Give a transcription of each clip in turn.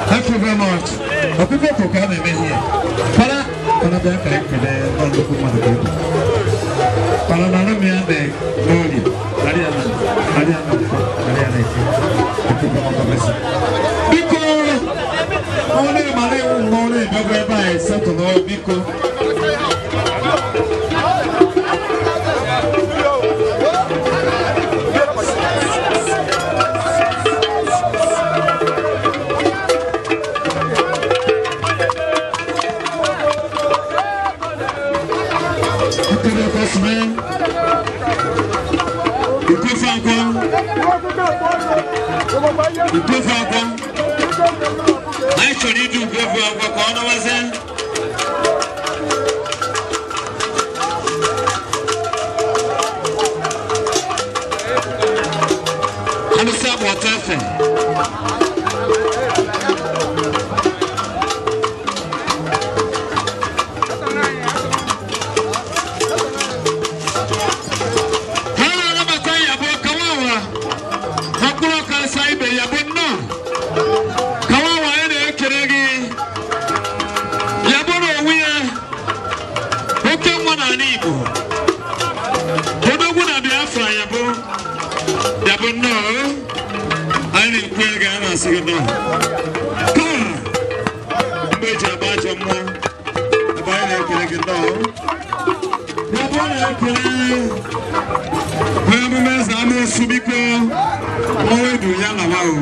Thank you very much. Biko, onye mara iwu mgbe ọ na-edobe ebe a esetụlụ biko. Anyị chọrọ iji ugovu agwọ ka ọ nọwazie. Alụsị agba ọtọ efe. Ha na-anabata ya bụ kawawa mkpụrụ ọkarịsịa ibe ya bụ nnọọ. Kawawa anyị na-ekele gị ya bụrụ onwe ya oke nwa n'ala Igbo, odogwu na Biafra, ya bụ nnọọ. Anyị na-ekwu ya ga a na-asị Ajọ mmụọ ebe anyị na-ekele gị nnọọ. Ya bụ na-ekele onye emume eze amoosu, biko mmọnwụ edu ya lawa o.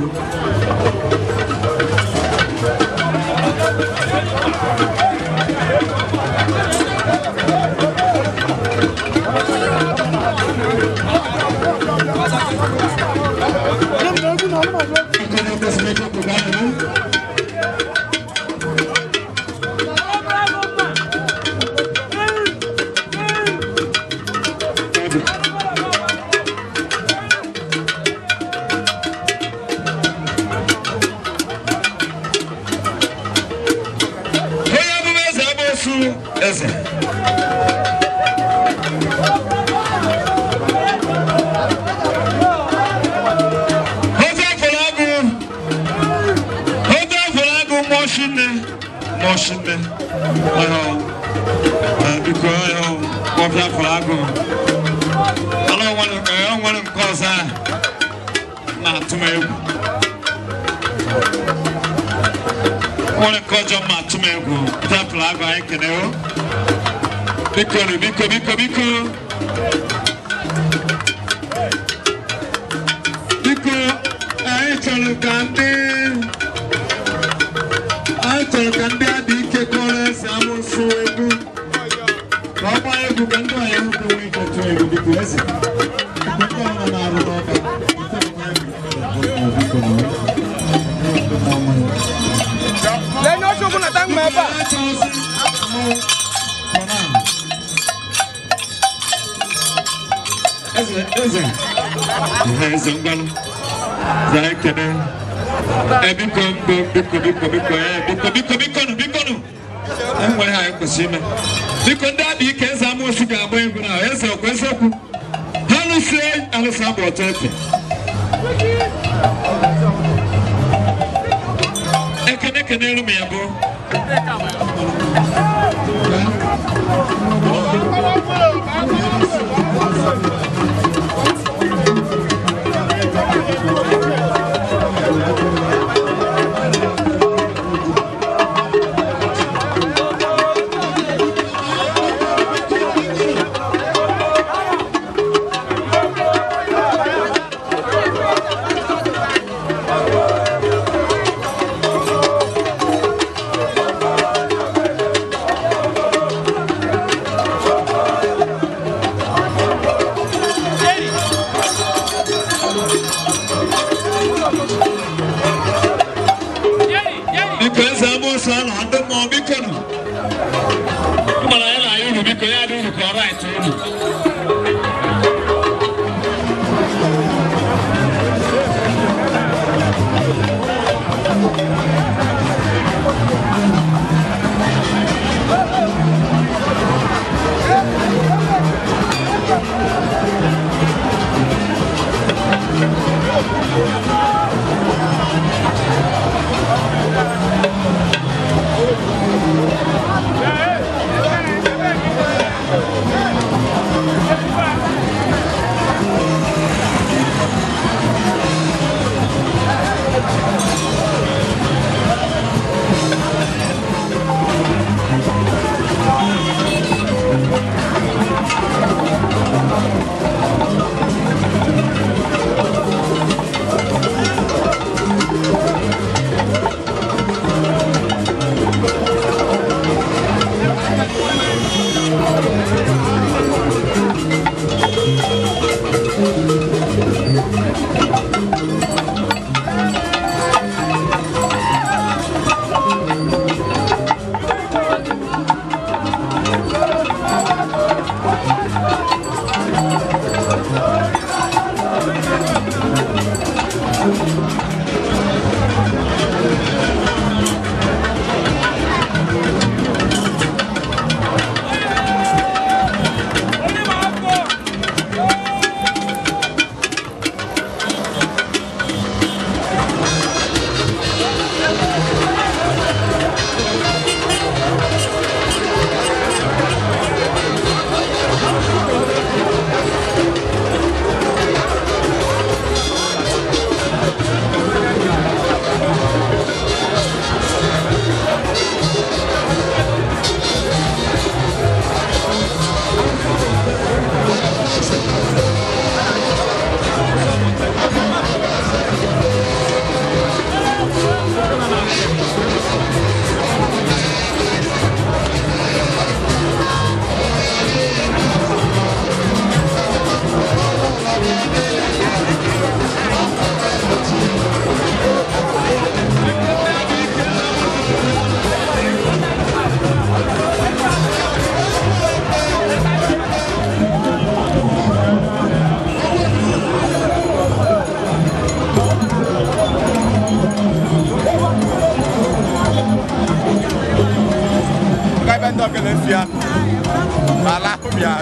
Onye emume eze amoosu eze. Ofe afọrọ agụ, ofe afọrọ agụ mọshinne, mọshinne. Ọhọ, biko ọhọ, ofe afọrọ agụ. Ala onwere nke onwere nke ọzọ a na-atụ m egwu. Nwere nke ọjọọ ma atụ m egwu. Ofe afọrọ agụ anyị kene o. Biko nụ, biko biko biko. Biko anyị chọrọ ka ndị anyị chọrọ ka ndị adị ike kọrọ eze amụsụ egwu ka ọ gbaa egwu ka ndị ọya nwoke nwee ike tụọ egwu. Biko eze, biko ndị ọbụla na-arụ n'ọba, biko na Lẹ́yìn oṣù kùnà tá ń mọ̀ ẹ́ bá. Eze, eze, eze, ngwanụ zaa ekene. Biko biko biko biko biko biko biko nụ, biko nụ, enwere ha anyị kwesịrị ime. Biko ndị adị ike, eze amoosu ga-agba egwu na eze ọkwa eziokwu ha lụsie alụsị agba ọtọ efe. Ekene kenelu m ya bụ biko eze amoosu anọ ndị mmụọ, biko nụ mana ya na ya uru, biko ya dị uru ka ọ right uru. Ebe ndị ọkele si ya ala bịa.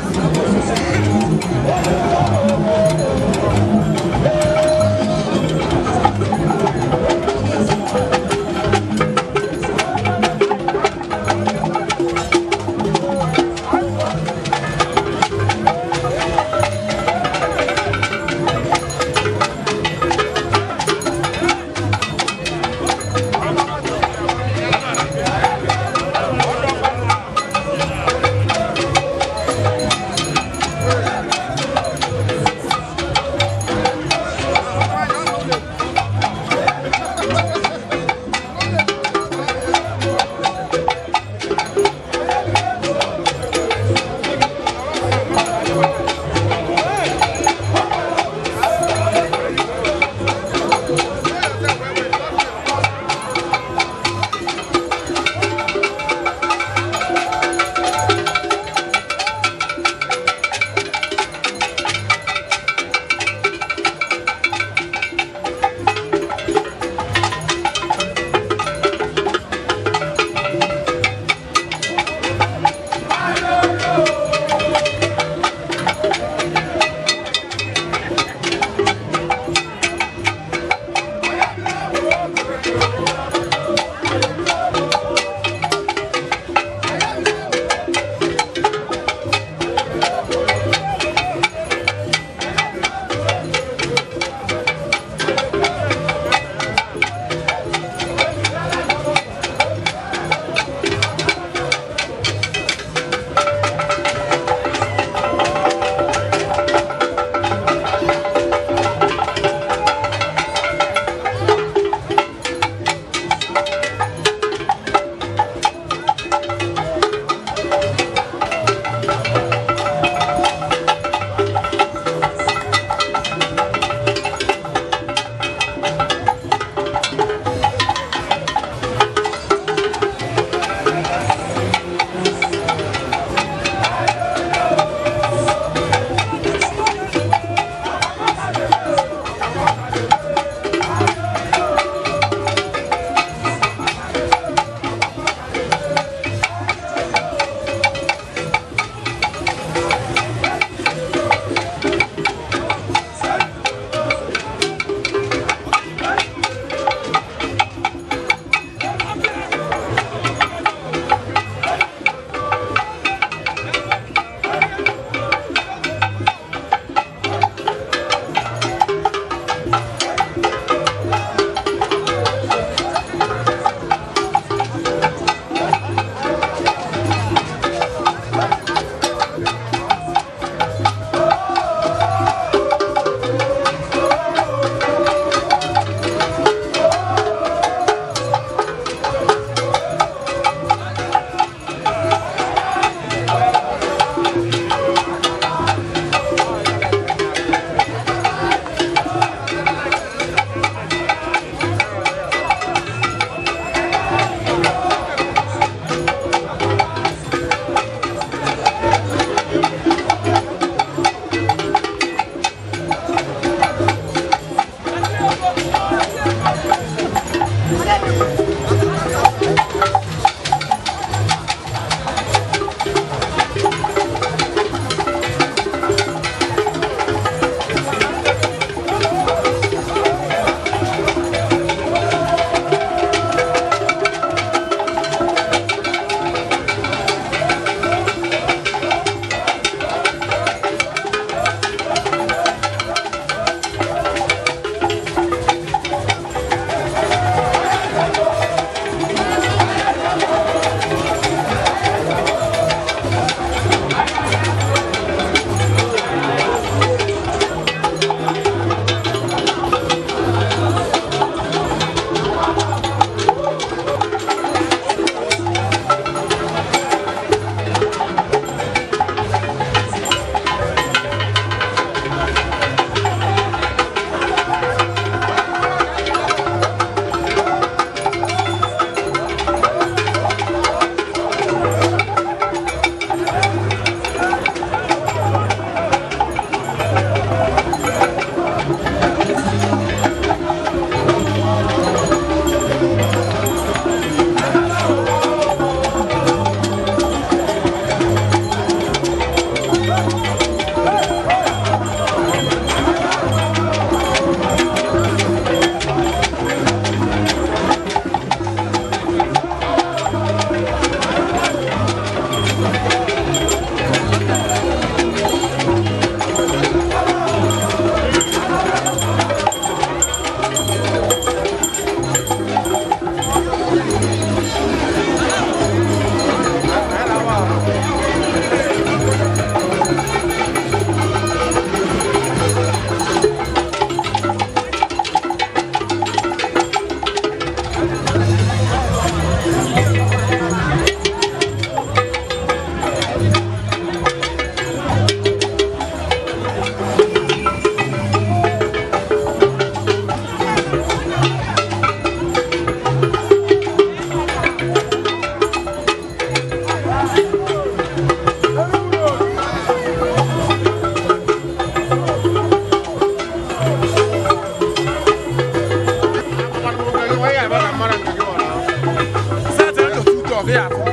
Ọzọ ya afụ.